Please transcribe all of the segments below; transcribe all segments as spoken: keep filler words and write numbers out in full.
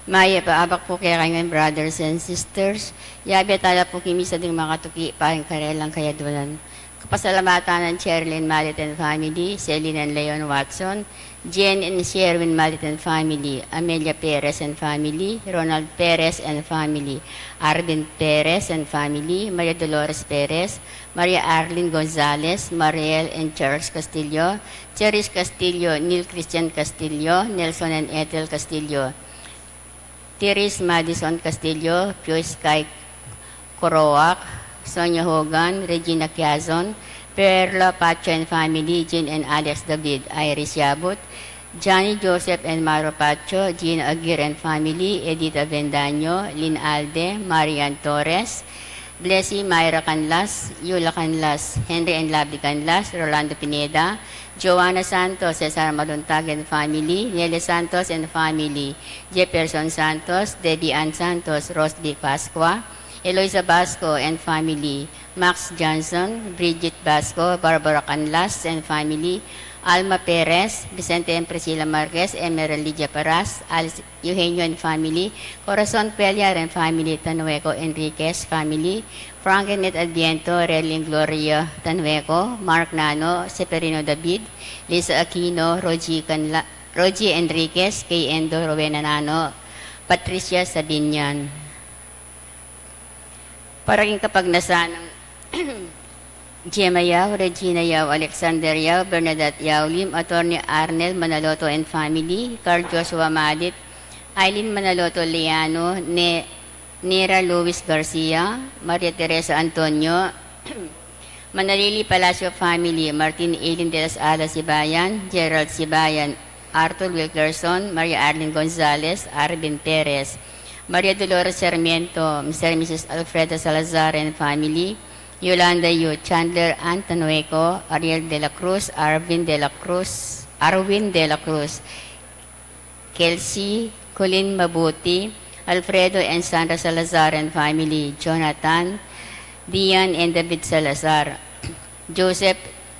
Mayap a abak pu kekayu ngan, brothers and sisters. Yabe tala pu king misa ding makatuki pa king karelang kayadwanan. Kapasalamatan nang Cherlyn Malit and family, Celine and Leon Watson, Jane and Sherwin Malit and family, Amelia Perez and family, Ronald Perez and family, Arvin Perez and family, Maria Dolores Perez, Maria Arlene Gonzalez, Mariel and Charles Castillo, Cherish Castillo, Neil Christian Castillo, Nelson and Ethel Castillo, Therese Madison Castillo, Pius Kai Coroac, Sonia Hogan, Regina Quiazon, Perla Pacho and family, Jean and Alex David, Iris Yabut, Johnny Joseph and Maro Pacho, Gina Aguirre and family, Edith Avendaño, Lynn Alde, Marian Torres, Blessy Myra Canlas, Yula Canlas, Henry and Lovely Canlas, Rolando Pineda, Joanna Santos, Cesar Maluntag and family, Nelly Santos and family, Jefferson Santos, Debbie Ann Santos, Rose B. Pascua, Eloisa Basco and family, Max Johnson, Bridget Basco, Barbara Canlas and family, Alma Perez, Vicente and Priscilla Marquez, Emerald Lydia Paras, Alice Eugenio and family, Corazon Cuellar and family, Tanueco Enriquez family, Frank and Annette Adviento, Relin Gloria Tanueco, Mark Nano, Seferino David, Lisa Aquino, Rogie Canla-, Rogie Enriquez, Kay Endo, Rowena Nano, Patricia Sabinian. Para king kapagnasan nang Gemma Yao, Regina Yao, Alexander Yao, Bernadette Yao Lim, Attorney Arnel Manaloto and family, Carl Joshua Malit, Eileen Manaloto Liano, Ne-, Nera Luis Garcia, Maria Teresa Antonio, Manalili Palacio family, Martin Eileen de las Alas Sibayan, Gerald Sibayan, Arthur Wilkerson, Maria Arlene Gonzalez, Arvin Perez, Maria Dolores Sarmiento, Mister and Missus Alfredo Salazar and family, Yolanda Yu, Chandler Ann Tanueco, Ariel de la Cruz, Arvin de la Cruz, Arwin de la Cruz, Kelsey, Colin Mabuti, Alfredo and Sandra Salazar and family, Jonathan, Dian and David Salazar, Joseph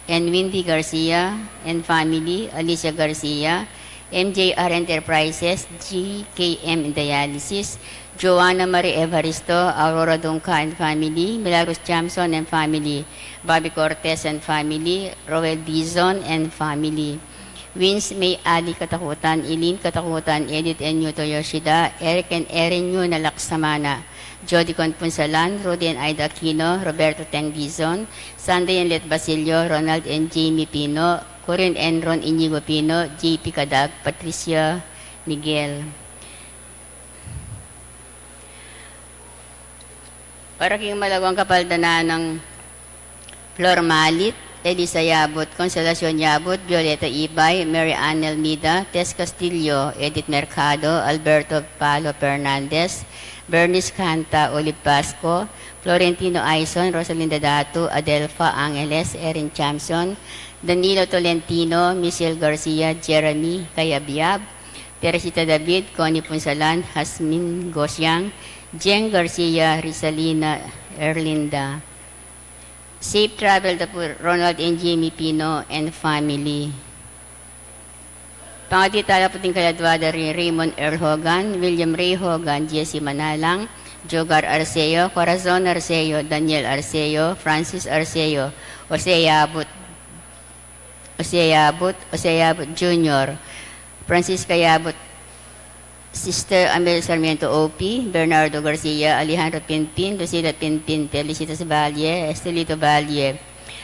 and Windy Garcia and family, Alicia Garcia, M J R Enterprises, G K M Dialysis, Joanna Marie Evaristo, Aurora Dunca and family, Milagros Jamson and family, Bobby Cortez and family, Roel Dizon and family, Vince May Ali Katakutan, Eileen Katakutan, Edith and Yuto Yoshida, Eric and Erin Yu Nalaksamana, Jody Con Punsalan, Rudy and Ida Aquino, Roberto Teng Dizon, Sunday and Let Basilio, Ronald and Jamie Pino, Corinne and Ron Inigo Pino, J P Kadag, Patricia Miguel. Para king malaguang kapaldanan nang Flor Malit, Elisa Yabut, Consolacion Yabut, Violeta Ibay, Mary Ann Almida, Tess Castillo, Edith Mercado, Alberto Palo Fernandez, Bernice Canta, Olive Pasco, Florentino Aison, Rosalinda Datu, Adelfa Angeles, Erin Chamson, Danilo Tolentino, Michelle Garcia, Jeremy Cayabyab, Teresita David, Connie Punsalan, Jasmine Gosiang, Jeng Garcia, Rizalina Erlinda. Safe travel da pu Ronald and Jimmy Pino and family. Pangadi tala pu ding kaladwa da ri Raymond Earl Hogan, William Ray Hogan, Jesse Manalang, Jogar Arceo, Corazon Arceo, Daniel Arceo, Francis Arceo, Jose Yabut, Jose Yabut, Jose Yabut Junior, Francisca Yabut, Sister Amel Sarmiento O P, Bernardo Garcia, Alejandro Pinpin, Lucila Pinpin, Felicitas Valle, Estelito Valle,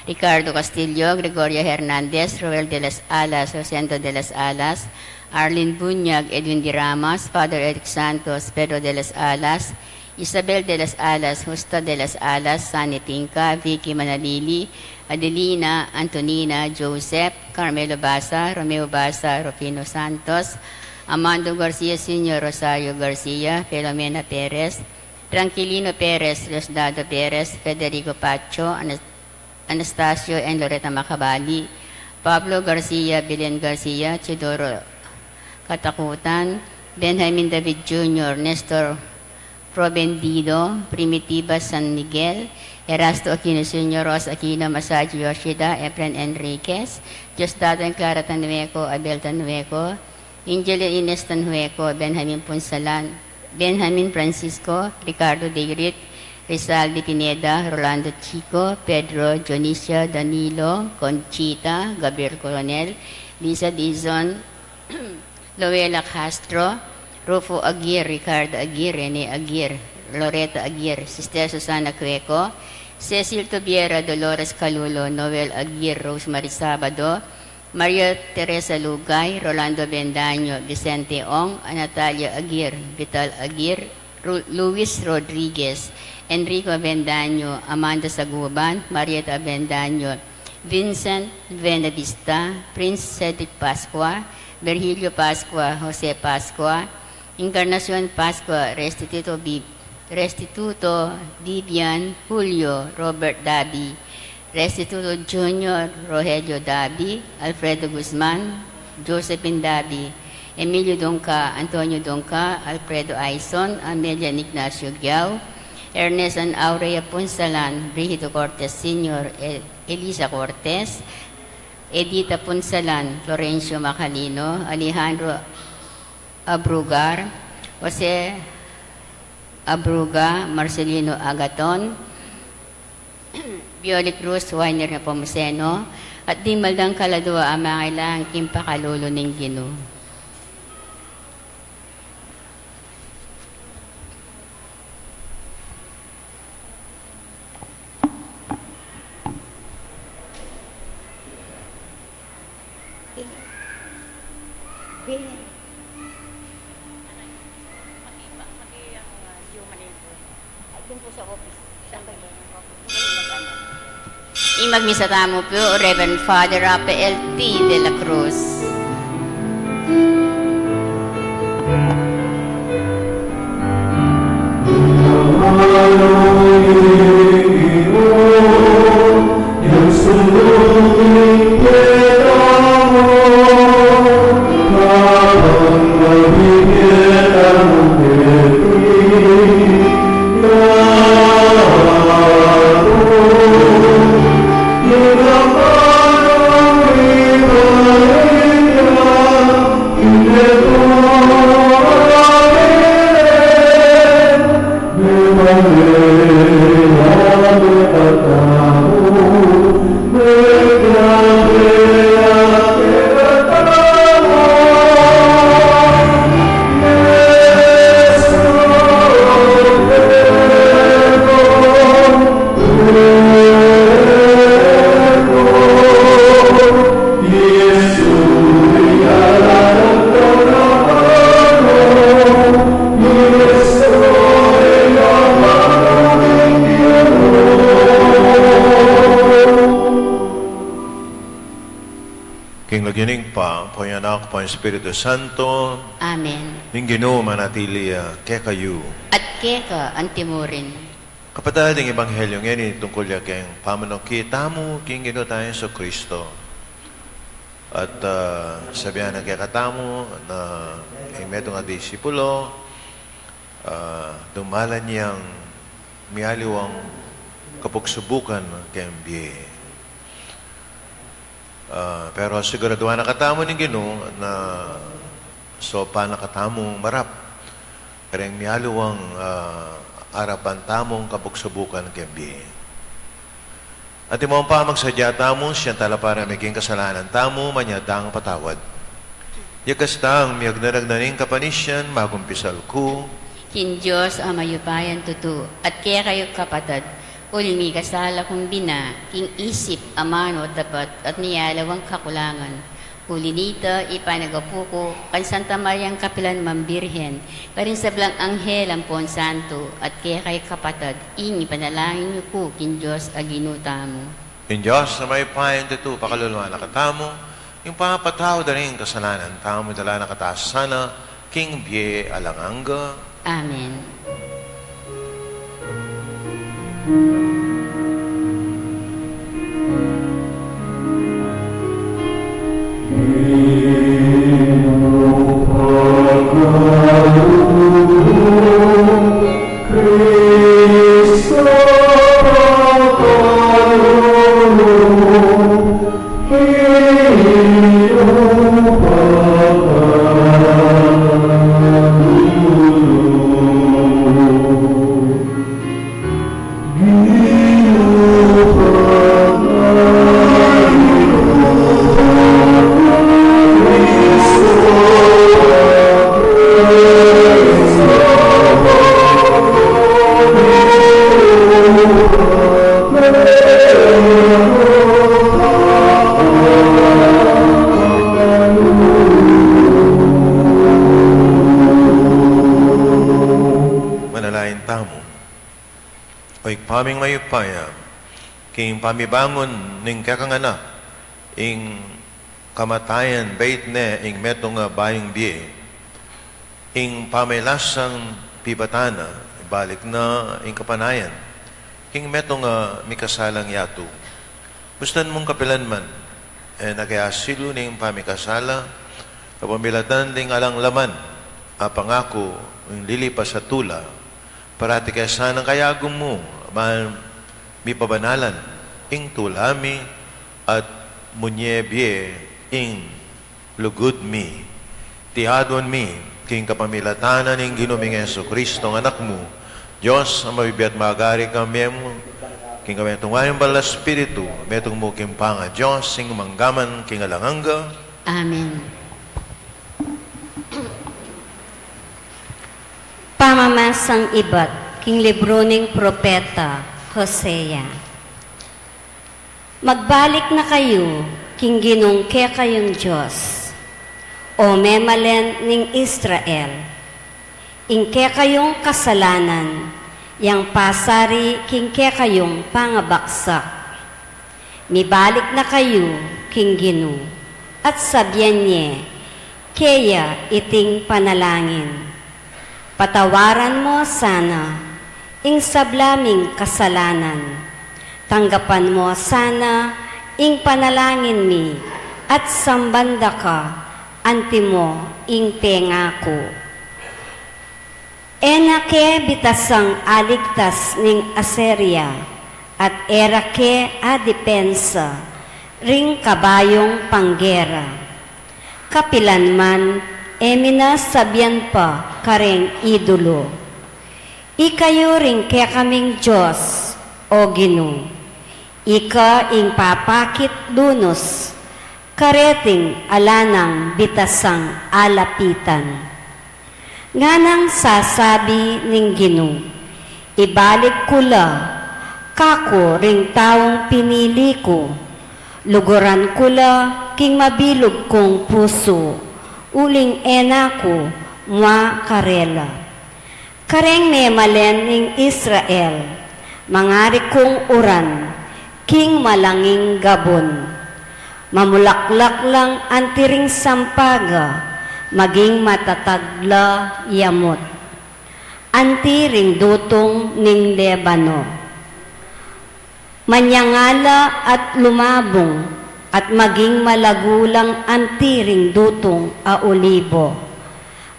Ricardo Castillo, Gregoria Hernandez, Roel de las Alas, Rosendo de las Alas, Arlene Bunyag, Edwin de Ramas, Father Eric Santos, Pedro de las Alas, Isabel de las Alas, Justa de las Alas, Sani Pinca, Vicky Manalili, Adelina, Antonina, Joseph, Carmelo Basa, Romeo Basa, Rufino Santos, Amando Garcia Senior, Rosario Garcia, Filomena Perez, Tranquilino Perez, Diosdado Perez, Federico Pacho, Anas-, Anastasio and Loretta Macabali, Pablo Garcia, Belen Garcia, Teodoro Katakutan, Benjamin David Junior, Nestor Provendido, Primitiva San Miguel, Erasto Aquino Senior, Ross Aquino, Masaji Yoshida, Efren Enriquez, Diosdado and Clara Tanueco, Abel Tanueco, Angel Ines Tanhueco, Benjamin Punsalan, Benjamin Francisco, Ricardo Deirit, Rizal de Pineda, Rolando Chico, Pedro, Dionisia, Danilo, Conchita, Gabriel Coronel, Lisa Dizon, Loela Castro, Rufo Aguirre, Ricardo Aguirre, Rene Aguirre, Loreta Aguirre, Sister Susana Cueco, Cecil Tubiera, Dolores Calulo, Noel Aguirre, Rosemary Sabado, Maria Teresa Lugay, Rolando Bendaño, Vicente Ong, Natalia Aguirre, Vital Aguirre, Ru-, Luis Rodriguez, Enrico Bendaño, Amanda Saguban, Marieta Bendaño, Vincent Buenavista, Prince Cedric Pascua, Virgilio Pascua, Jose Pascua, Encarnacion Pascua, Restituto Bi-, Restituto Vivian, Julio, Robert Dabi, Restituto Junior, Rogelio Dabi, Alfredo Guzman, Josephine Dabi, Emilio Dongca, Antonio Dongca, Alfredo Aison, Amelia and Ignacio Giao, Ernest and Aurea Punsalan, Brigido Cortes Senior, E-, Elisa Cortes, Edita Punsalan, Florencio Macalino, Alejandro Abrugar, Jose Abruga, Marcelino Agaton, Violi Cruz, Winer Nepomuceno, at ding maldang kaladua a mangailangan king pakalulu ning Ginu. Ing magmisa tamu pu, Reverend Father Rafael T. de la Cruz. King lagyu ning Ibpa, ampo ning Anak, ampo ning Espiritu Santo. Amen. Ing Ginu manatili ya kekayu. At keka antimurin. Kapatad, ing Ebanghelyo ngeni tungkul ya keng pamanukit tamu king Ginu tang Jesucristo. At, ah, sabian na kekatamu na ing metung a disipulo, ah, dumalan yang mialiwang kapagsubukan keng bie. Ah, pero siguraduan na katamu ning Ginu na saupan na katamu marap kareng mialiwang, ah, arapan tamung kapagsubukan keng bie. Antimo pa magsadya tamu, siyang talapara mi king kasalanan tamu, manyad tang patawad. Ya kastang miyagnanagnan ing kapanisian, magumpisal ku king Dios a mayupayang tutu, at kekayu kapatad, uling mikasala kung bina, king isip, amanu, tapat, at mialiwang kakulangan. Uli nita, ipanagapu ku kang Santa Mariang kapilan man Birhen, karing sablang anghel ampon santo, at kekayu kapatad, ing ipanalangin yu ku king Dios a Ginu tamu. Ing Dios a mayupayang tutu, pakalulwan na katamu, ing pamapatawad da ring kasalanan tamu, idala na kata sana king bie alang angga. Amen. Lain tamu. O Ibpa ming mayupaya, king pamibangun ning kekang Anak, ing kamatayan bait ne ing metung a bayung bie, ing pamaglasang pibatan na, ibalik na ing kapanayan king metung a mikasalang yatu. Bustan mung kapilan man, e na ke asilu ning pamikasala, kapamilatan ding alang laman a pangaku ning lilipas a tula, parati ke sanang kayagun mu, ban mipabanalan ing tula mi at munye bie ing lugud mi. Iti aduan mi king kapamilatan ning Ginu ming Jesucristo, Anak mu, Dios a mabibie at magari kambe mu, king kametungan ning Banal a Espiritu, metung mu king pangaDios, ing mangga man king alang angga. Amen. Pamamasang ibat king libru ning propeta Hosea. Magbalik na kayu king Ginung kekayung Dios, o memalen ning Israel. Ing kekayung kasalanan yang pasari king kekayung pangabaksak. Mibalik na kayu king Ginu, at sabian ye keya iting panalangin: Patawaran mo sana ing sabla ming kasalanan. Tanggapan mo sana ing panalangin mi, at samban da ka antimo ing pengaku. E na ke bitasang aligtas ning Asiria, at e ra ke adipensa ring kabayung panggera. Kapilan man, e mi na sabian pa kareng idulu: Ikayu ring kekaming Dios, o Ginu. Ika ing papakit dunus kareting ala nang bitasang alapitan. Nganang sasabi ning Ginu: Ibalik ku la kaku ring taung pinili ku. Luguran ku la king mabilug kung pusu, uling e na ku mua karela. Kareng memalen ning Israel, mangari kung uran king malanging gabun. Mamulaklak lang anti ring sampaga, maging matatag la yamut anti ring dutung ning Lebano. Manyangala at lumabung, at maging malagu lang anti ring dutung a olibo.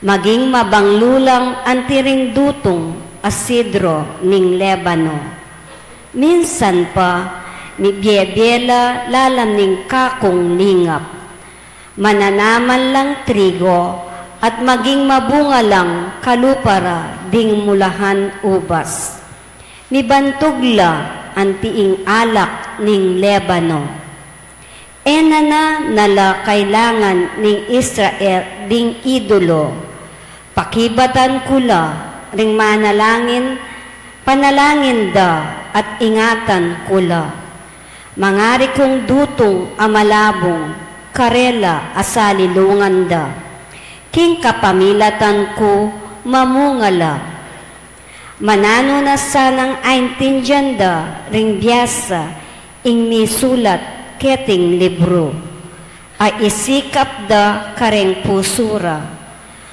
Maging mabanglu lang anti ring dutung a sidro ning Lebano. Minsan pa, mibiebie la lalam ning kakung lingap. Mananaman lang trigo, at maging mabunga lang kalupa ra ding mulahan ubas. Mibantug la anti ing alak ning Lebano. E na na la kailangan ning Israel ding idolo. Pakibatan ku la ring manalangin, panalangin da at ingatan ku la. Mangari kung dutung a malabung karela a salilungan da. King kapamilatan ku mamunga la. Mananu na sanang aintindian da ring biasa ing misulat keting libru a isikap da kareng pusu ra.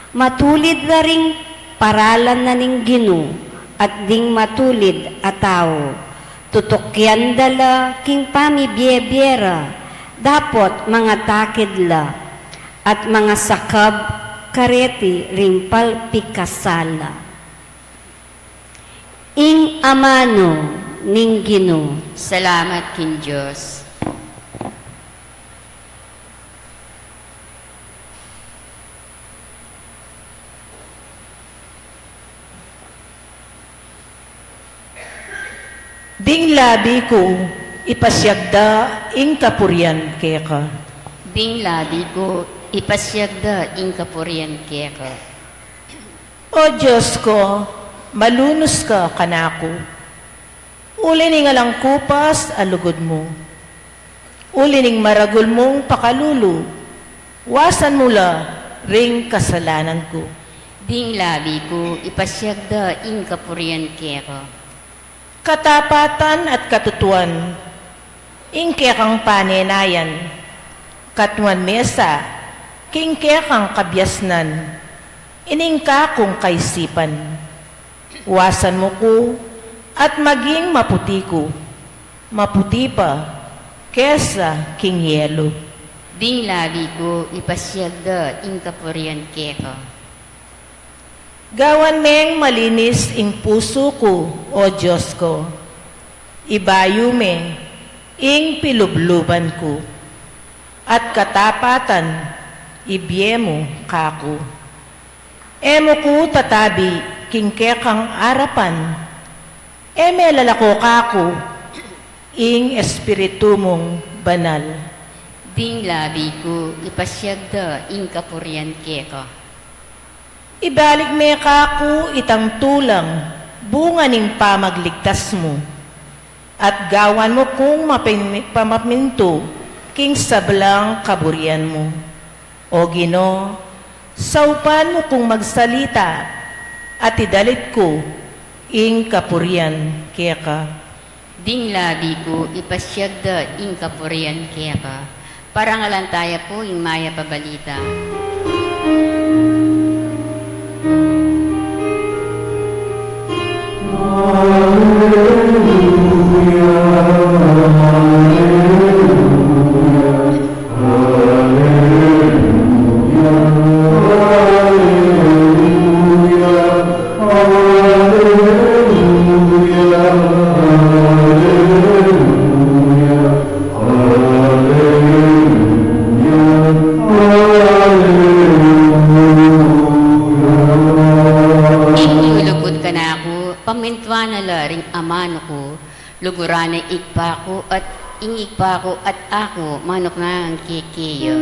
Matulid la ring paralan na ning Ginu at ding matulid a tau. Tutukian da la king pamibiebie ra, dapot mangatakid la at mangasakab kareti ring palpikasala. Ing amanu ning Ginu. Salamat king Dios. Ding labi ku, ipasiag da ing kapurian keka. Ding labi ku, ipasiag da ing kapurian keka. O Dios ku, malunus ka kanaku, uli ning alang kupas a lugud mu, uli ning maragul mung pakalulu, wasan mu la ring kasalanan ku. Ding labi ku, ipasiag da ing kapurian keka. Katapatan at katutuan, ing kekang panenayan, katmuan me sa king kekang kabiasnan, ining kakung kaisipan. Wasan mu ku at maging maputi ku, maputi pa kesa king yelu. Ding labi ku, ipasiag da ing kapurian keka. Gawan meng malinis ing pusu ku, O Dios ku. Ibayu me ing pilubluban ku, at katapatan ibie mu kaku. E mu ku tatabi king kekang arapan, e me lalako kaku ing Espiritu mung Banal. Ding labi ku, ipasiag da ing kapurian keka. Ibalik me kaku itang tulang bunga ning pamagligtas mu, at gawan mu kung mapin-, pamamintu king sablang kaburian mu. O Ginu, saupan mu kung magsalita, at idalit ku ing kapurian keka. Ding labi ku, ipasiag da ing kapurian keka. Parangalan taya pu ing mayap a balita. Ing lulugud kanaku, pamintuan na la ring amanu ku, luguran na ing Ibpa ku at ing Ibpa ku at aku, manuk na ngan kekeya.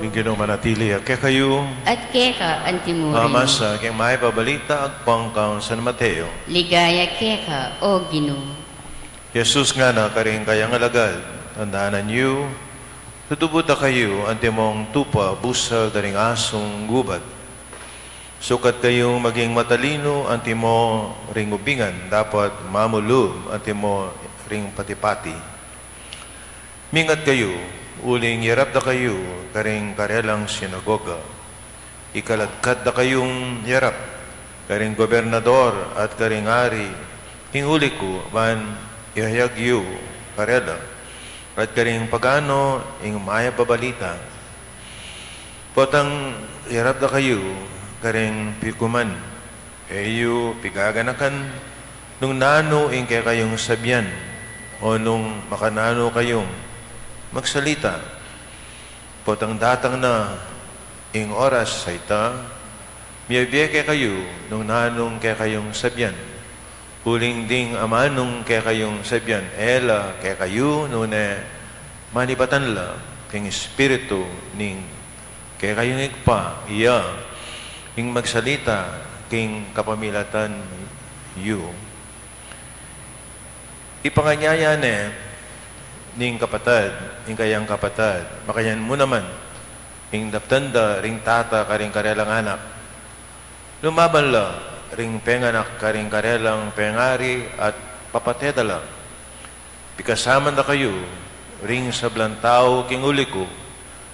Ing Ginu manatili ya kekayu. At keka antimurin. Pamasa king mayap a balita agpang kang San Mateo. Ligaya keka, O Ginu. Jesus ngana karing kayang alagad, tandanan yu, tutubu da kayu antimong tupa busal da ring asung gubat. Sukat kayung maging matalinu antimo ring ubingan, dapot mamulub antimo ring pati-pati. Mingat kayu, uling yarap da kayu karing karelang sinagoga. Ikaladkad da kayung yarap karing gobernador at karing ari, king uli ku, ban ihayag yu karela at karing pagano ing mayap a balita. Potang yarap da kayu karing pikuman, e yu pigaganakan nung nanu ing kekayung sabian, o nung makananu kayung magsalita. Potang datang na ing oras a ita, miyabie kekayu nung nanung kekayung sabian, uling ding amanung kekayung sabian e la kekayu, nune manibatan la king Espiritu ning kekayung Ibpa, iya ing magsalita king kapamilatan yu. Ipanganyaya ne ning kapatad ing kayang kapatad, makanyan mu naman ing daptan da ring tata karing karelang anak. Lumaban la ring penganak karing karelang pengari at papate da la. Pikasaman da kayu ring sablang tau king uli ku,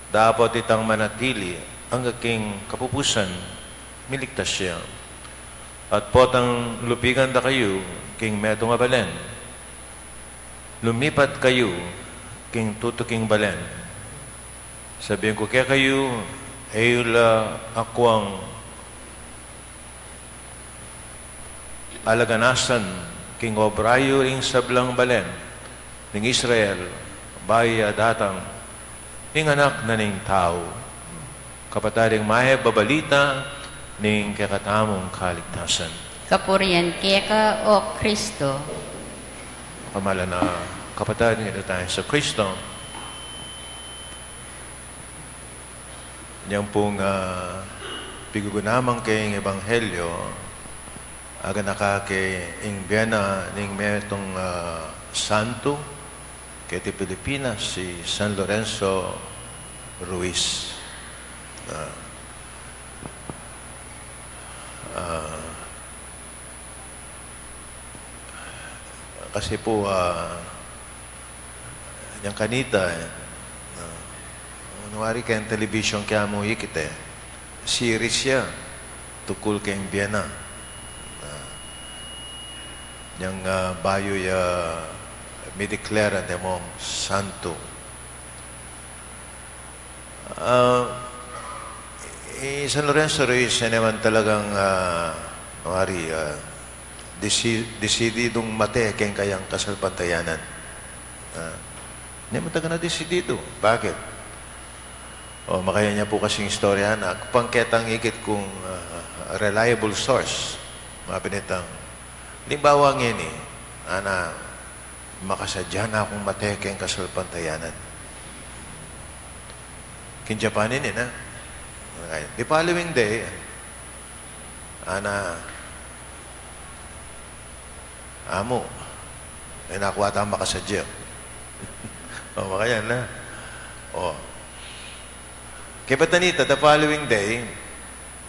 dapot itang manatili angga king kapupusan, miligtas ya. At potang lupigan da kayu king metung a balen, lumipat kayu king tutuking balen. Sabian ku kekayu, e yu la akwang alaganasan king obra yu ring sablang balen ning Israel, bayu ya datang ing Anak na ning Tau. Kapatad, ing mayap a balita ning kekatamung kaligtasan. Kapurian keka, O Kristo. Pamalan a kapatad, ing Ginu tang Jesucristo. Yang pung, ah, pigugunamang keng ebanghelyo, aganaka ke ing bie na ning metung, ah, santu keti Pilipinas, si San Lorenzo Ruiz. Ah, ah, kasi pu, ah, yang kanita, eh, ah, nung wari keng television keng mu ikit, eh, series ya tukul keng bie na. Ah, yang, ah, bayu ya mi-declare-an mung santu. Ah, i San Lorenzo Ruiz, e naman talagang, ah, wari, ah, desi-, desididung mate keng kayang kasalpantayanan. Ah, ne mataga na desididu. Bakit? O, makanyan ya pu kasing istorya na, pangketang ikit kung, ah, reliable source, mabinitang, halimbawa ngeni, ana, makasadya na kung mate keng kasalpantayanan. King Japan ini na. Okay. The following day, ana, amu, e na ku ata makasadya. O, makanyan na. O. Kaybat na nita, the following day,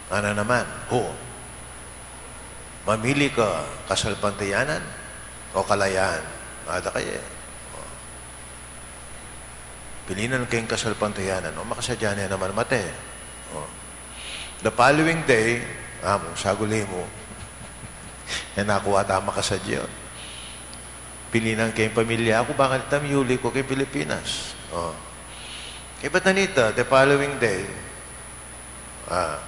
ana naman, o, mamili ka, kasalpantayanan o kalayaan. Ada kaya. O. Pilinan keng kasalpantayanan. O, makasadya ne naman mate. O. The following day, amu, saguli mu, e na ku ata makasadya. Pilinan keng pamilya ku, bang kanita miuli ku keng Pilipinas. O. Kaybat na nita, the following day, ah,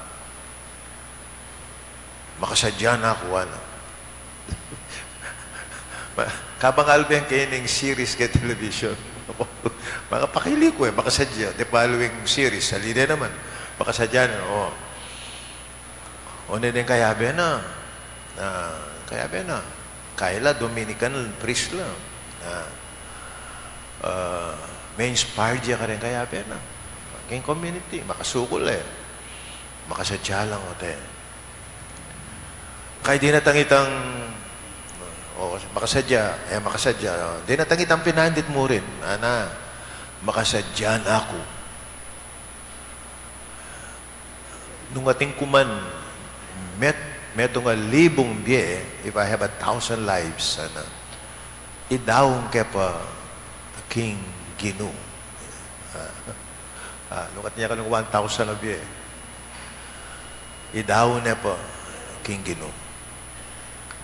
makasadya na ku, ana. Ma-, kabang alben keni ing series keti television. Makapakili ku, e, makasadya. The following series, ali ne naman. Makasadya na, o. O, ne deng kayabe na. Ah, kayabe na. Kayla, Dominican priest la. Ah, ah, ma-inspire ya kareng kayabe na. Keng community, makasukul, e. Makasadya lang, o te. Kaya dinatang itang, o, makasadya, e, makasadya. Dinatang itang pinandit murin, ana, makasadya na ku. Nung atin ku man met-, metung a libung bie, if I have a thousand lives, ana, idaun ke pa king Ginu. Ah, ah, nung atin ya kanu one thousand a bie, idaun ne pa king Ginu.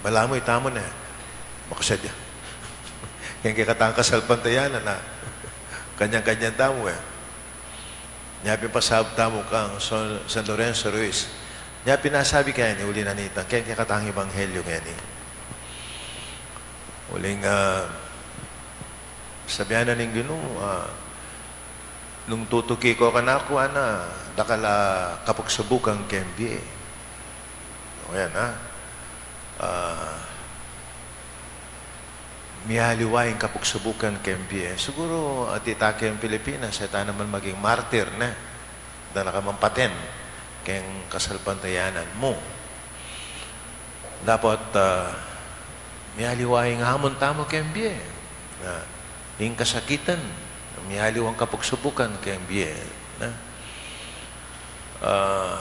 Balamu itamu ne, makasadya keng kekatang kasalpantayanan, ana. Kanyan-kanyan tamu, e. Nya pin pasabut tamu kang San, San Lorenzo Ruiz. Nya pin asabi keni, uli na nita, keng kekatang ebanghelyo ngeni. Uling, ah, sabian na ning Ginu, ah, nung tutuki ko kanaku, ana, dakal a kapagsubukan keng bie. O yan, ha? Ah, mialiwa ing kapagsubukan keng bie. Siguru, atin ta keng Pilipinas, e ta naman maging martir, ne? Dana ka man paten keng kasalpantayanan mu. Dapat, ah, mialiwa ing amon tamu keng bie. Na, ing kasakitan, mialiwang kapagsubukan keng bie. Na? Ah,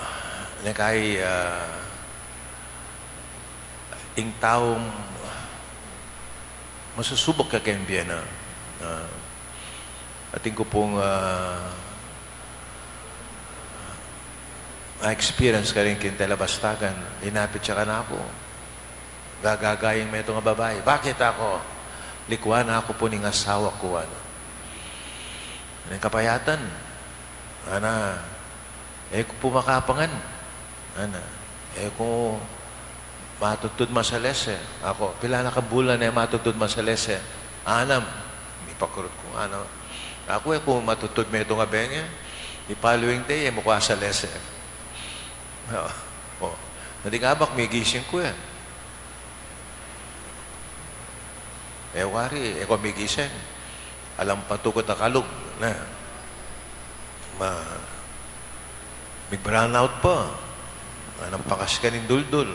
ne kay, ah, ing taung masusubuk ya keng bie na. Ah, atin ku pung, ah, a-experience karin king Talabastagan, inapit ya kanaku. Gagaga ing metung a babai, "Bakit aku? Likuan aku pu ning asawa ku," ana. Ning kapayatan, ana, "E ku pu makapangan," ana, "E ku Matudtud masalese. Aku, pila na kang bulan e matudtud masalese? Anam. Mipakurut ku, anam. Aku, e ku matudtud metung a bengi, the following day e mu ku asalese. O. Nandin kabak migising ku e. E wari, e ku migising. Alang patuku ta kalug, ne. Ma, mig-brownout pa. Anang pakas ka ning duldul.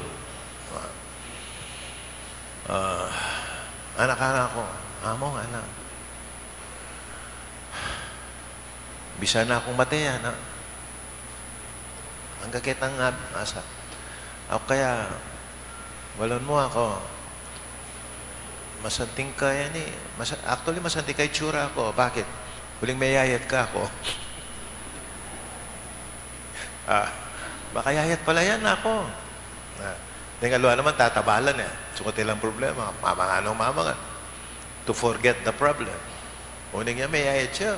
A, anak, anak ku. Among anak. Bisa na kung mate, anak. Angga ketang ab-, asa. Aku kaya, walon mu aku. Masanting ka yan e. Masa-, actually, masanting ka itsura ku. Bakit? Uling meyayat ka, aku. A, makayayat pala yan, aku. A, deng aliwa naman, tataba la ne. Sukat ilang problema. Mamangan o mamangan. To forget the problem. Uling ya meyayat ya.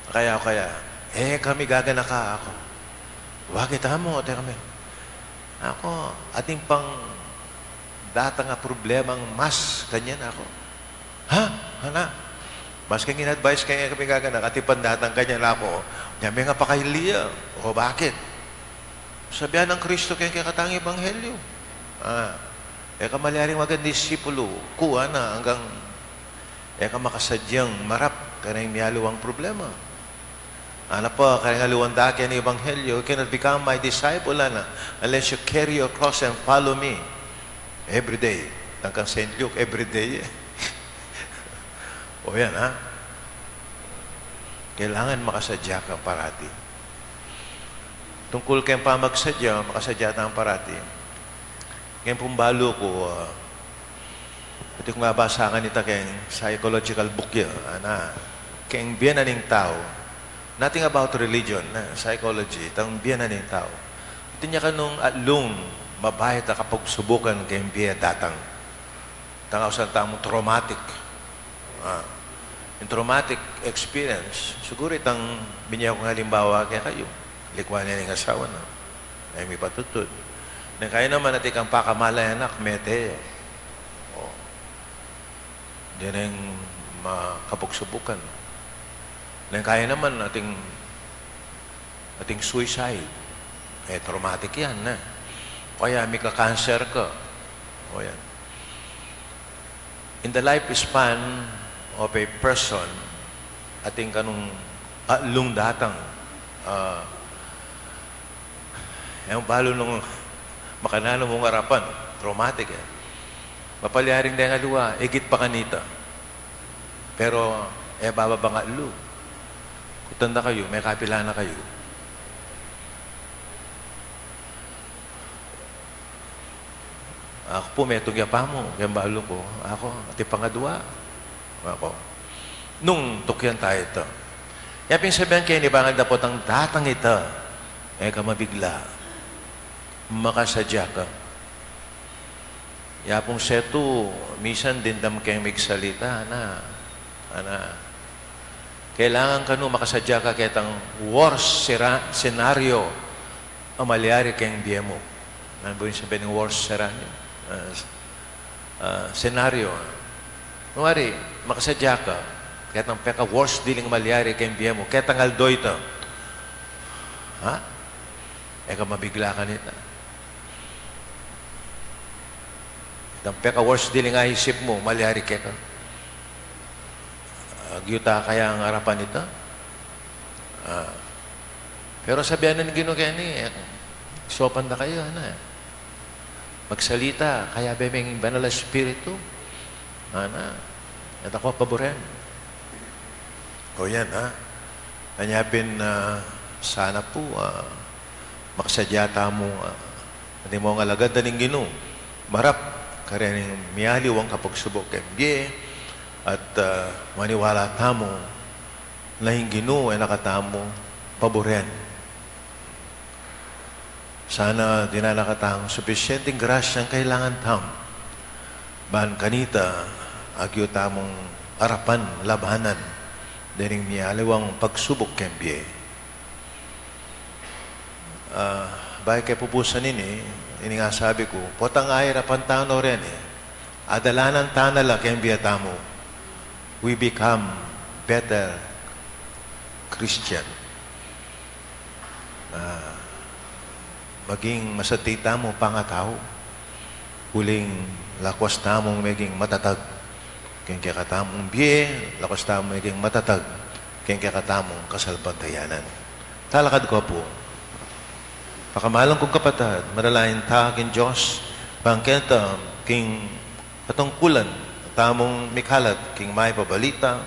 Kaya, kaya, e kami gaganaka, aku. Bakit, among? Ate kami. Aku, atin pang datang a problemang mas kanyan, aku. Ha? Ana? Maski in-advise ke keng pigaganak, atin pang datang kanyan, aku. Nya me nga pakaili ya. O bakit? Sabian nang Kristo keng kekatang ebanghelyo. A, e ka malyaring maging disipulu ku, ana, anggang e ka makasadyang marap kareng mialiwang problema. Ana pa, kareng aliwang dake ning ebanghelyo, "You cannot become my disciple," ana, "unless you carry your cross and follow me every day." Tangkang Saint Luke, every day e. O yan, ha? Kailangan makasadya ka parati. Tungkul keng pamagsadya, makasadya tang parati. Keng pung balu ku, a, atin kung mabasa kanita keng psychological book ya, ana, keng bie na ning tau. Nothing about religion, na psychology, itang bie na ning tau. Atin ya kanung atlung mabayat a kapagsubukan keng bie datang. Itang ausan tamung traumatic. A, ing traumatic experience, siguru itang binye kung alimbawa kekayu. Likwan ne ning asawa na. E mipatudtud. Neng kaya naman atin kang pakamalayan a mete. O. Dinan makapagsubukan. Neng kaya naman atin, atin suicide. E, traumatic yan, ne. O kaya mika-cancer ka. O yan. In the lifespan of a person, atin kanung atlung datang, a, e balu nung makananu mung arapan, traumatic e. Mapalyaring deng aliwa, igit pa kanita. Pero, e bababang atlu. Kutan da kayu, mekapila na kayu. Aku pu, metung ya pamu, keng balu ku, aku, atin pang adua. Aku. Nung tukyan taya ita. Ya pin sabian ke, nibangan dapot ang datang ita, e ka mabigla. Makasadya ka. Ya pung setu, misan dimdam keng migsalita, ana, ana. Kailangan kanu makasadya ka ketang worst sera-, scenario a malyari keng bie mu. Nanu bu ing sabian ning worst scenario? A, s-, a, scenario. Kunwari, makasadya ka ketang peka-worst diling malyari keng bie mu, ketang aldo ita. Ha? E ka mabigla kanita. Itang peka-worst diling aisip mu, malyari keka. Agyu ta kayang arapan ita? A. Pero sabian ning Ginu keni, e, saupan da kayu, ana. Magsalita, kayabe me ing Banal a Espiritu. Ana, e ta ko paburen. O yan, ha? Anya pin, a, sana pu, a, makasadya tamu, a, atin mung alagad ning Ginu, marap kareng mialiwang kapagsubuk keng bie, at, a, maniwala tamu na ing Ginu e na katamu paburen. Sana dinan na katang supisyenteng grasyang kailangan tamu ban kanita agyu tamung arapan, labanan deng mialiwang pagsubuk keng bie. A, Bayu ke pupusan ini, ini ing sabi ku, potang ayarapan tana reni, adalanan tana la keng bie tamu. We become better Christian. Ah, maging masati tamu pangatau. Uling lakwas tamung meging matatag keng kekatamung bie, lakwas tamung meging matatag keng kekatamung kasalpantayanan. Talakad ku pu. Pakamalan kung kapatad, manalangin ta king Dios, bang keta king katungkulan tamung mikalat king Mayap a Balita,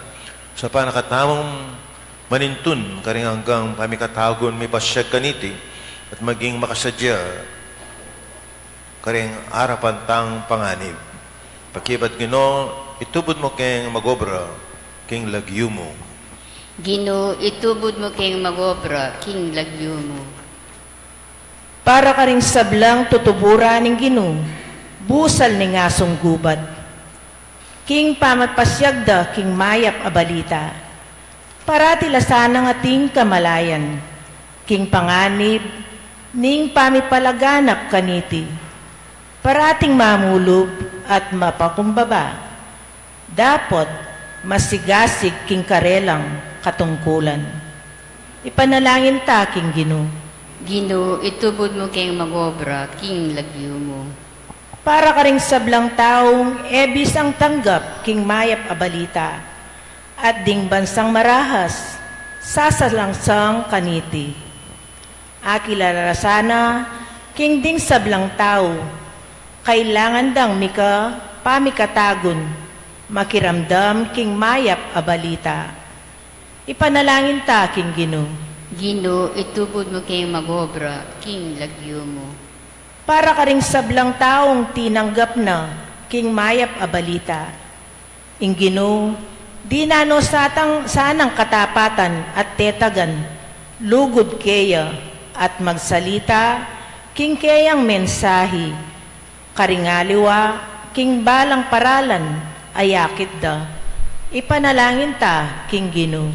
sa panakatamung manintun karing anggang pamikatagun mipasyag kaniti, at maging makasadya karing arapan tang panganib. Pakibat, Ginu, itubud mu keng magobra king lagyu mu. Ginu, itubud mu keng magobra king lagyu mu. Para karing sablang tutuburan ning Ginu, busal ning asung gubat, king pamapasyag da king Mayap a Balita. Parati la sanang ating kamalayan king panganib ning pamipalaganap kaniti. Parating mamulub at mapakumbaba, dapot masigasig king karelang katungkulan. Ipanalangin ta king Ginu. Ginu, itubud mu keng magobra king lagyu mu. Para karing sablang taung e bisang tanggap king Mayap a Balita, at ding bansang marahas sasalangsang kaniti. Akilala la sana king ding sablang tau, kailangan dang mika pamikatagun, makiramdam king Mayap a Balita. Ipanalangin ta king Ginu. Ginu, itubud mu keng magobra king lagyu mu. Para karing sablang taung tinanggap na king Mayap a Balita. Ing Ginu, dinan no satang sanang katapatan at tetagan, lugud keya, at magsalita king keyang mensahi, karing aliwa king balang paralan a yakit da. Ipanalangin ta king Ginu.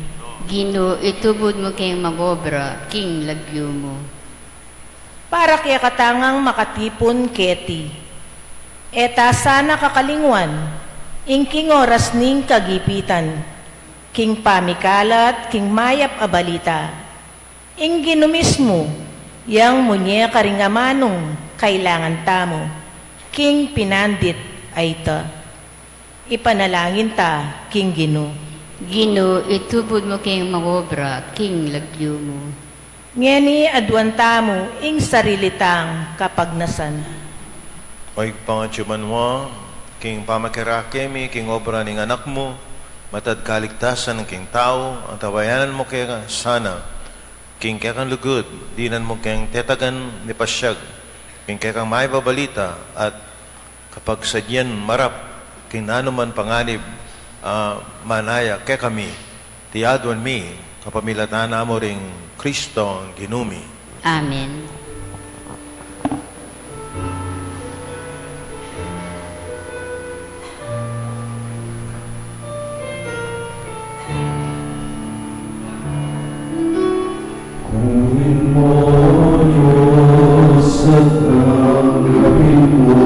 Ginu, itubud mu keng magobra king lagyu mu. Para kekatang makatipun keti, e ta sana kakalingwan ing king oras ning kagipitan, king pamikalat king Mayap a Balita. Ing Ginu mismu yang munye karing amanung kailangan tamu king pinandit a ita. Ipanalangin ta king Ginu. Ginu, itubud mu keng magobra king lagyu mu. Ngeni aduan tamu ing sarili tang kapagnasan. O Ibpa, atiu ka banua, king pamakirake mi king obra ning Anak mu, matad kaligtasan king tau, antabayanan mu ke sana king kekang lugud, dinan mu keng tetagan mipasyag king kekang Mayap a Balita, at kapagsadyan marap king nanuman panganib a manaya kekami, iti aduan mi kapamilatan na mu ring Kristo Ginu mi. Amen. Kunin mo, Diyos, at tanggapin mo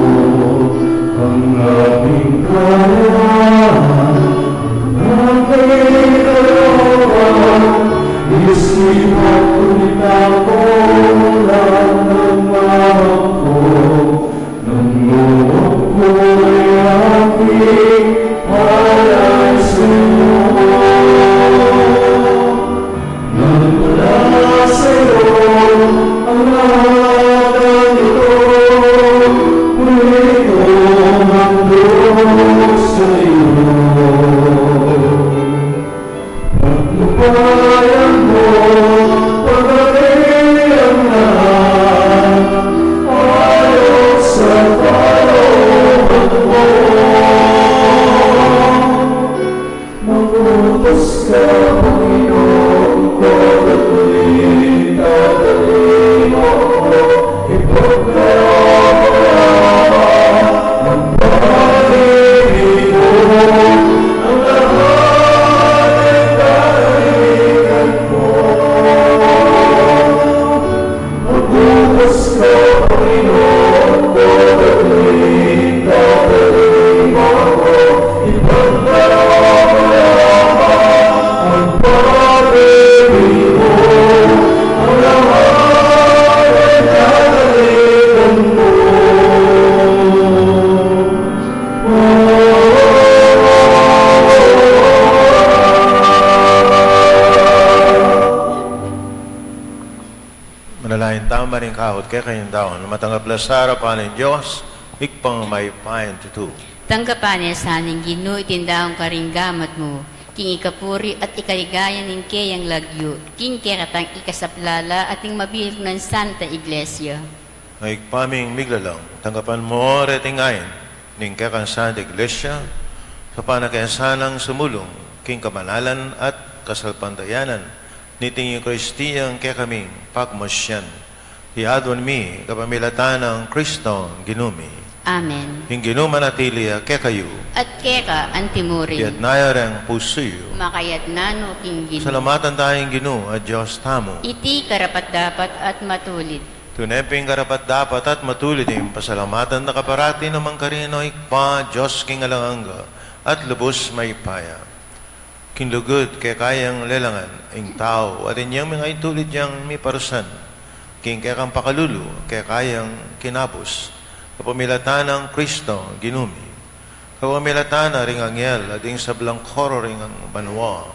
ang aming karangalan. Aking Ginu, isipan mo kami ng mga anak mo, nang loob ko'y aking alang sa'yo. Nang wala sa'yo ang lahat ng ito, ngunit ito ang handog sa'yo. Patnubayan mo, pagkakilangan, ayon sa kalooban mo. Mabutas ka, Panginoon ko, at itatali mo ako. Ipagkaloob mo lamang ang pag-ibig mo, ang lahat ay kahilingan ko. Mabutas Maring kahot kekayung daun, matanggap la sa arapan ning Dios, Ibpang mayupayang tutu. Tanggapan na sa ning Ginu iting daun karing gamat mu, king ikapuri at ikaligaya ning keyang lagyu, king kekatang ikasaplala at ning mabilug nang Santa Iglesia. O Ibpa ming miglalang, tanggapan mu reting ain ning kekang Santa Iglesia, sa panakiasanang sumulung king kabanalan at kasalpantayanan niting Eukaristiyang kekaming pagmasian. Iti aduan mi kapamilatan nang Kristong Ginu mi. Amen. Ing Ginu manatili ya kekayu. At keka antimurin. Iyatas yu reng pusu yu. Makayatas na no king Ginu. Pasalamatan taya ing Ginu a Dios tamu. Iti karapat-dapat at matulid. Tune pin karapat-dapat at matulid ing pasalamatan da ka parati naman karin, O Ibpa, Dios king alang angga at lubus mayupaya. King lugud keka yang lelangan ing tau, at inyang mingay tulid yang miparusan king kekang pakalulu, keka yang kinabus, kapamilatan nang Kristong Ginu mi. Kapamilatan na ring anghel at ing sablang koro ring banua,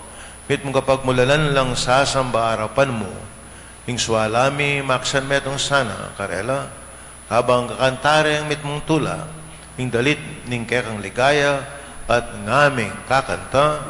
mitmung kapagmulalan lang sasamba arapan mu. Ing suala mi maksan metung sana karela, kabang kakanta reng mitmung tula, ing dalit ning kekang ligaya, at ngaming kakanta.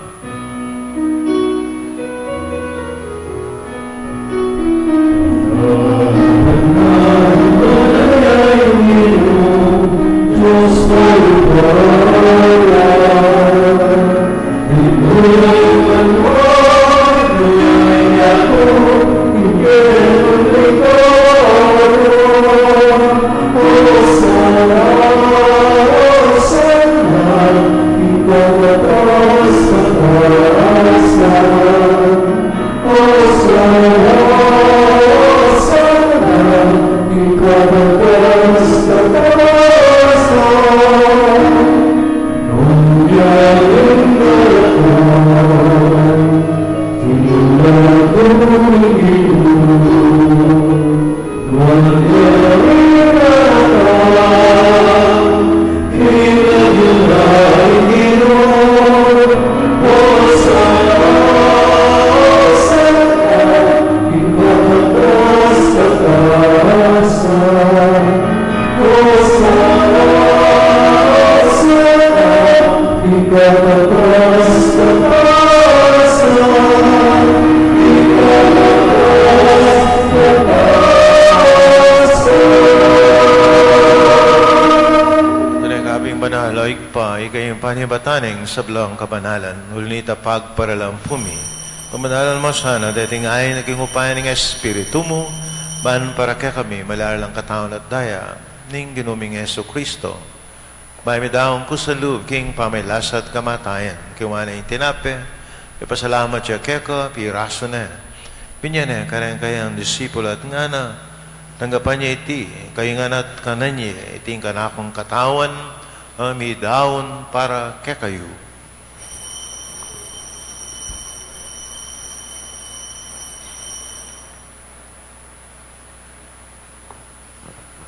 Tune ka pin banal, O Ibpa, ika ing panibatan ning sablang kabanalan, uli na nita pagparalan pu mi. Pabanalan mu sana deting ain king upaya ning Espiritu mu, ban para kekami maging la katawan at daya ning Ginu ming Jesucristo. Bayu mi daun kusa lub king pamagkasakit at kamatayan, kinua ne ing tinape, ipasalamat ya keka, pirasu ne, binie ne kareng kayang disipulu at ngana: Tanggapan ye iti kayu ngan at kanan ye, iti ing kanakung katawan, a midaun para kekayu.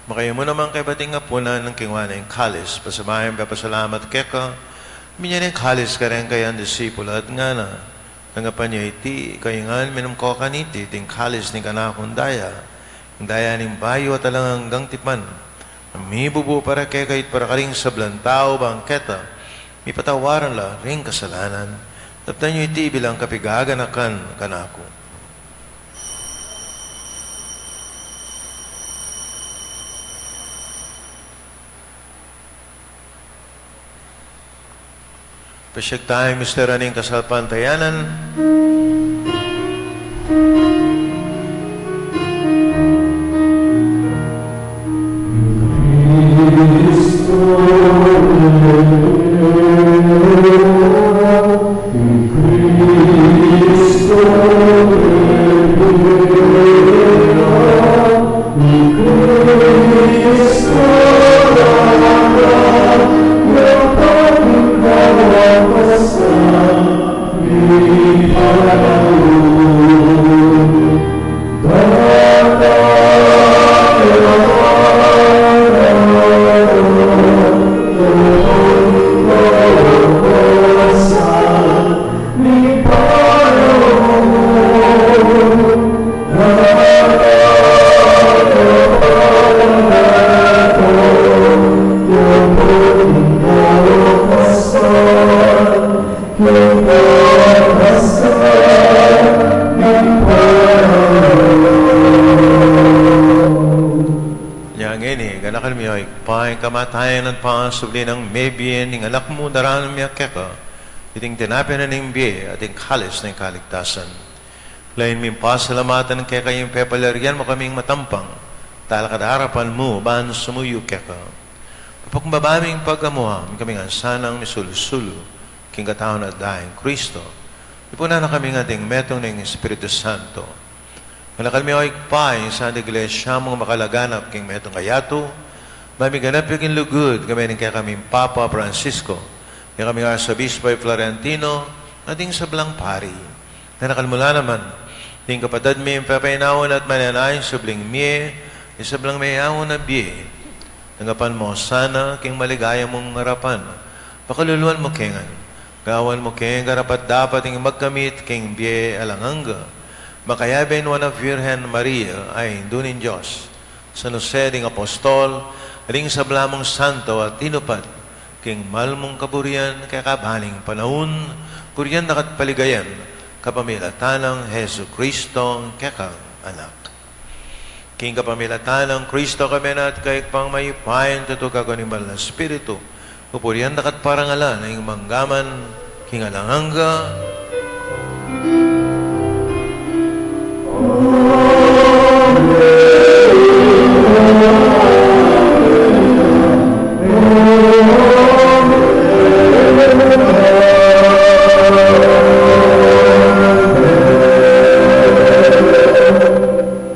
Makayabe mu naman kaybat ing apunan, kinua ne ing kalis, pasibayu ya pepasalamat keka, binie ne ing kalis kareng kayang disipulu at ngana: Tanggapan ye iti kayu ngan, minum ko kaniti, iti ing kalis ning kanakung daya, ing daya ning bayu at alang anggang tipan, a mibubu para kekayu at para karing sablang tau, bang keta mipatawaran la ring kasalanan. Daptan yu iti bilang kapaganakan kanaku. Pasiag taya ing misteryu ning kasalpantayanan. Nya ngeni, ganakan mi, O Ibpa, ing kamatayan at pangasubli nang mebie ning Anak mu, daraun mi keka iting tinape na ning bie at ing kalis ning kaligtasan. Lain ming pasalamatan keka ing pepalyarian mu kaming matampang talakad king arapan mu ban sumuyu keka. Papakumbaba ming pagamuan, mi kami ngan sanang misulu-sulu king katawan at daya nang Kristo. Ipunan na kami ngan king metung ning Espiritu Santo. Ganakan mi, O Ibpa, ing Santa Iglesia mung makalaganap king metung a yatu, ban miganap ya king lugud, kami ning kekaming Papa Francisco, kekaming Arsobispo Florentino, at ding sablang pari. Ganakan mu la naman ding kapatad ming pepainawa na at manenaya king subling mie, ing sablang meyaun a bie. Tanggapan mu la sana king maligaya mung arapan. Pakaluluan mu kami ngan. Gawan mu kaming karapat-dapat ing magkamit king bie alang angga, makayabe ning Nuan a Virgen Maria, a Indu ning Dios, San Jose ding Apostol, ding sabla mung santo a tinupad king mal mung kaburian king kabang panaun, burian da ka at paligayan kapamilatan nang Jesucristo a kekang Anak. King kapamilatan nang Kristo, kami na at keka, Ibpang mayupaya, tutu kaku ning Banal a Espiritu, pupurian da ka at parangalan ing mangga man king alang angga.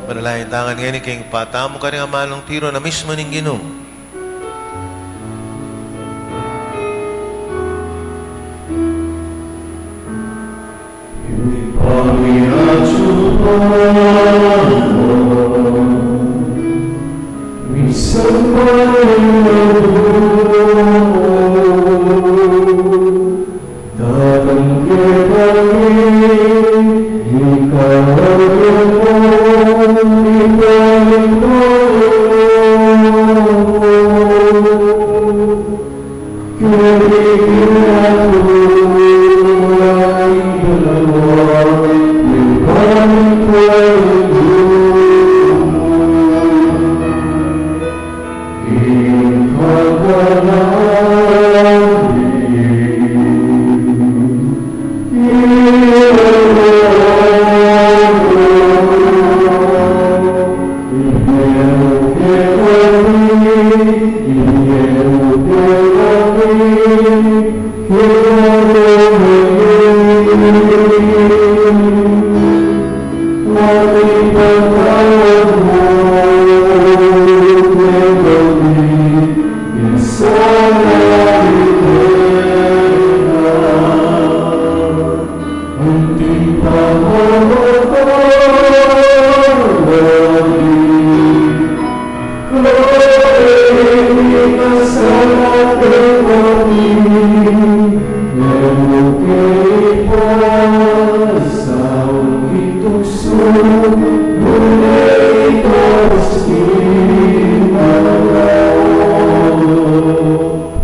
Manalangin tamu ngeni king patamu karing amanung tiru na mismu ning Ginu.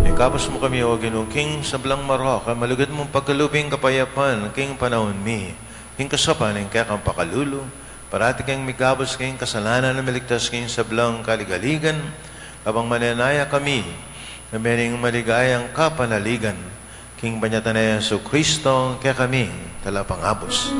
Ikabus mu kami, O Ginu, king sablang marok, a malugud mung pagkalub ing kapayapan king panaun mi, king kasaupan ning kekang pakalulu, parati kaming mikabus king kasalanan, miligtas king sablang kaligaligan, kabang manenaya kami king maligayang kapanaligan, king panyatang nang Jesucristo, kekaming Talapangabus.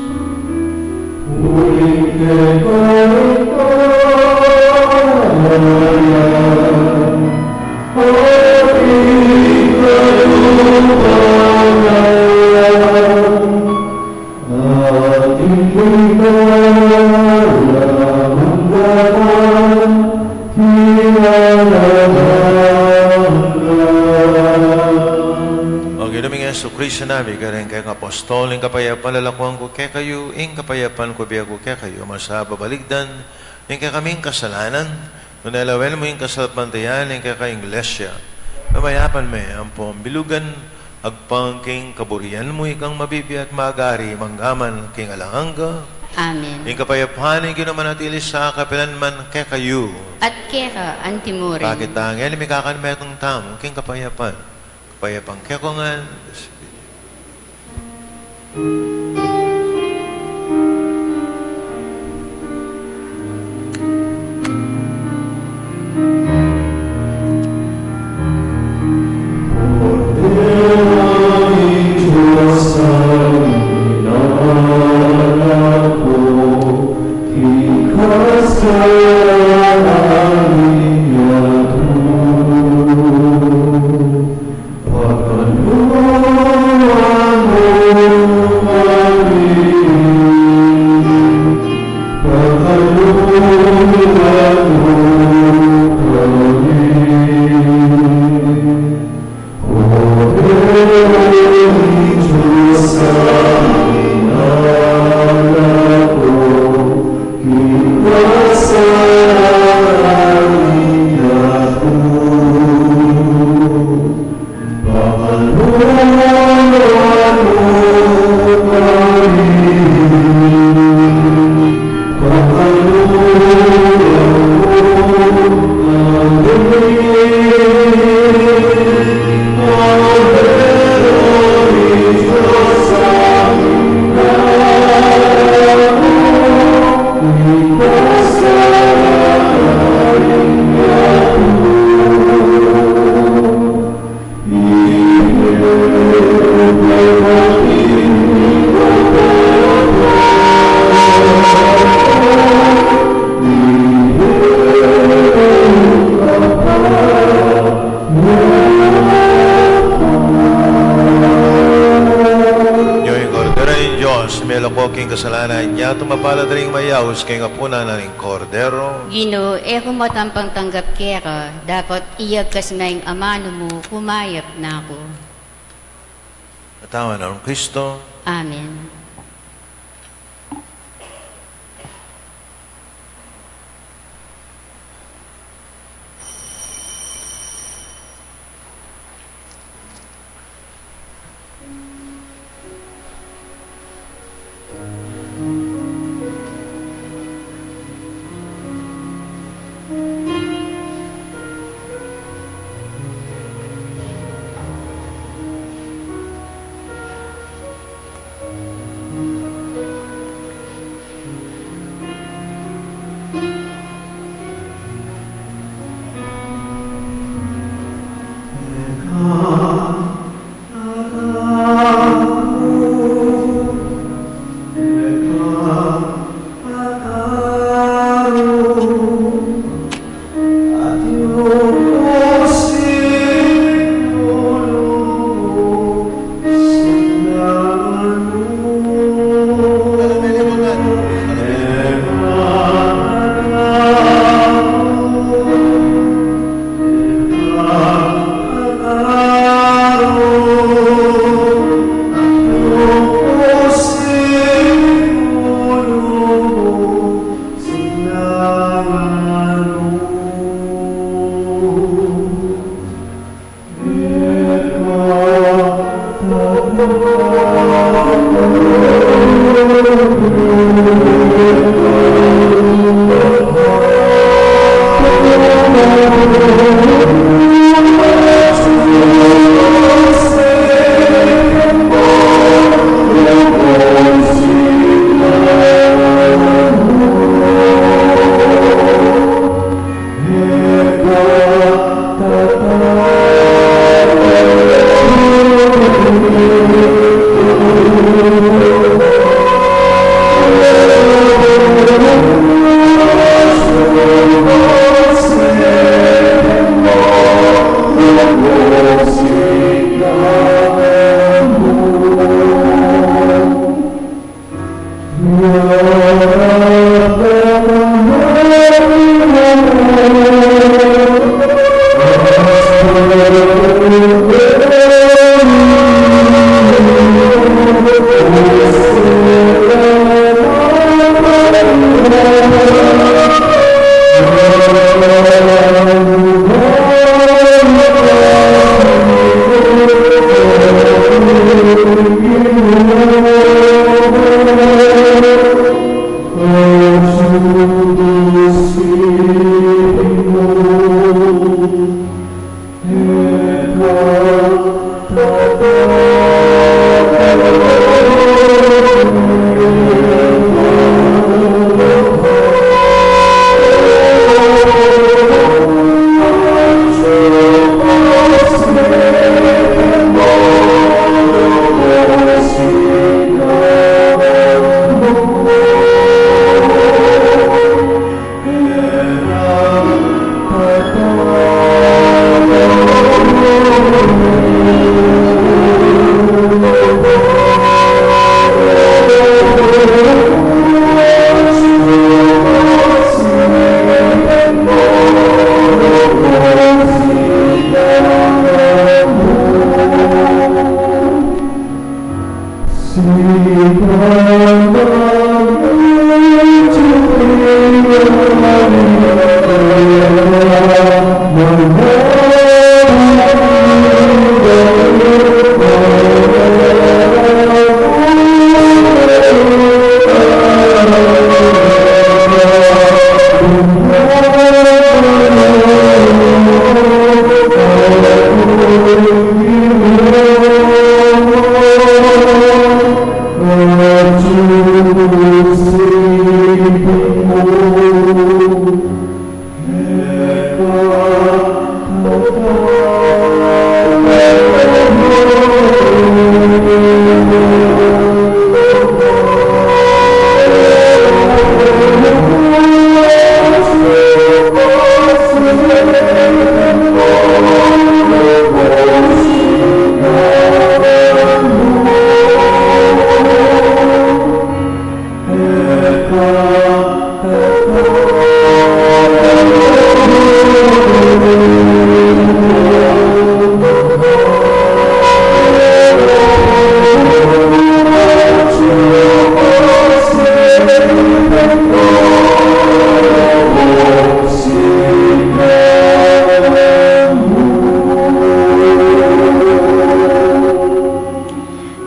O Ginu ming Jesucristo, sinabi mu karing kekang apostol, ing kapayapan lalakuan ku kekayu, ing kapayapan ku bie ku kekayu, masa babalikdan ing kekaming kasalanan, nune lawen mu ing kasalpantayanan ning kekang Iglesia. Pamayapan me ampong bilugan, agpang king kaburian mu, ikang mabibie at magari mangga man king alang angga. Amen. Ing kapayapan ning Ginu manatili sa kapilan man kekayu. At keka antimurin. Pakit ta ngeni ing mikakanmetung tamu king kapayapan. Kapayapan kekongan. Yu ing Kordero ning Dios, melako king kasalanan ning yatu. Mapalad ding mayaus king apunan ning Kordero. Ginu, e ku matampang tanggap keka, dapot iyagkas me ing amanu mu, kumayap na ku. Katawan nang Kristo. Amen.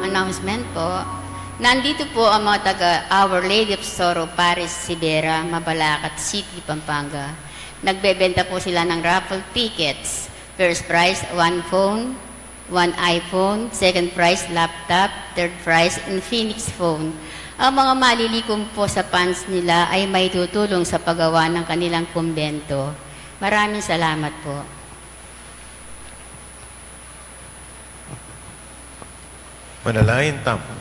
Announcement po. Nandito po ang mga taga Our Lady of Sorrow Parish, Sibera, Mabalacat City, Pampanga. Nagbebenta po sila ng raffle tickets. First prize, one phone, one iPhone. Second prize, laptop. Third prize, Infinix phone. Ang mga malilikom po sa funds nila ay maitutulong sa paggawa ng kanilang kumbento. Maraming salamat po. Manalangin tamu.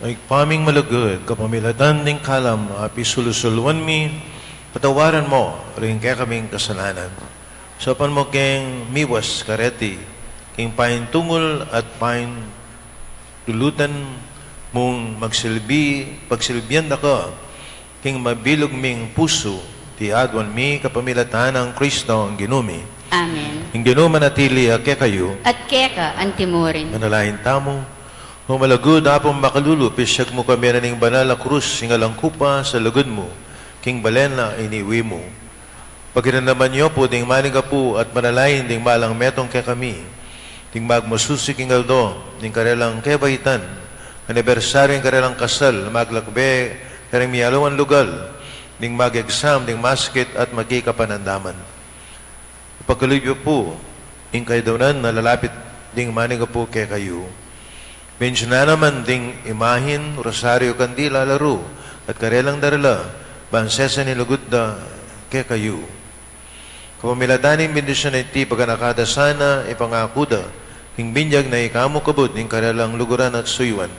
Ibpa ming malugud, kapamilatan ding kalam a pisulusulwan mi, patawaran mu ring kekaming kasalanan. Saupan mu keng miwas kareti king paintungul at paintulutan mung magsilbi, pagsilbian da ka king mabilug ming pusu, iti aduan mi kapamilatan nang Kristong Ginu mi. Amen. Ing Ginu manatili ya kekayu. At keka antimurin. Manalangin tamu. O malugud Apung makalulu, pisyag mu kami na ning banal a krus, ing alang kupa sa lugud mu, king balen a iniwi mu. Pakiramdaman yu pu ding manigapu at manalangin ding malang metung kekami, ding magmasusi king aldo ning karelang kebaitan, anibersaryu ning karelang kasal, maglakbe kareng mialiwang lugal, ding mag-exam, ding masakit at makikapanandaman. Pakalub yu pu ing kayadwanan a lalapit ding manigapu kekayu. Bendisyunan na man ding imahin, rosaryu, kandila, laru, at karelang darala, ban sesa ning lugud da kekayu. Kapamilatan ning bendisyun a iti, paganaka da sana, ipangaku da king binyag na ika mu kabud ning karelang luguran at suyuan.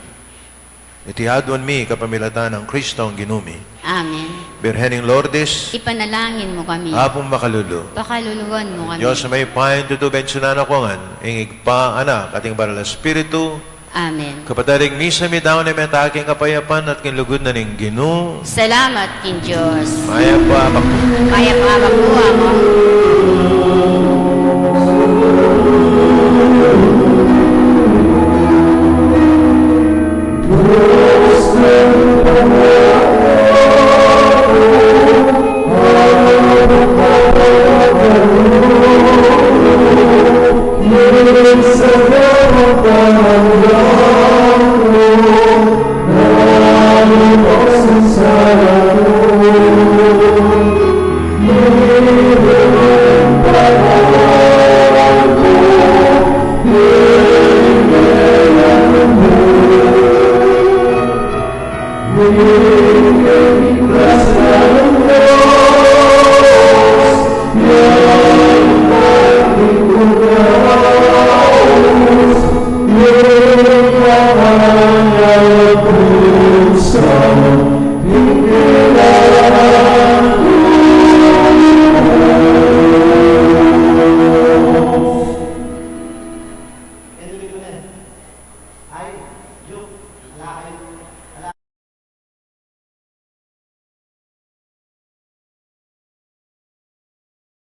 Iti aduan mi kapamilatan nang Kristong Ginu mi. Amen. Birhen ning Lourdes, ipanalangin mu kami. Apung makalulu, pakaluluan mu kami. Dios a mayupaya, tutu, bendisyunan na kayu ngan ing Ibpa, Anak, at ing Banal a Espiritu. Amen. Kapatad, ing misa mi daun e mete king kapayapan at king lugud na ning Ginu. Salamat king Dios. Mayap a abak. Mayap a abak pu, Among.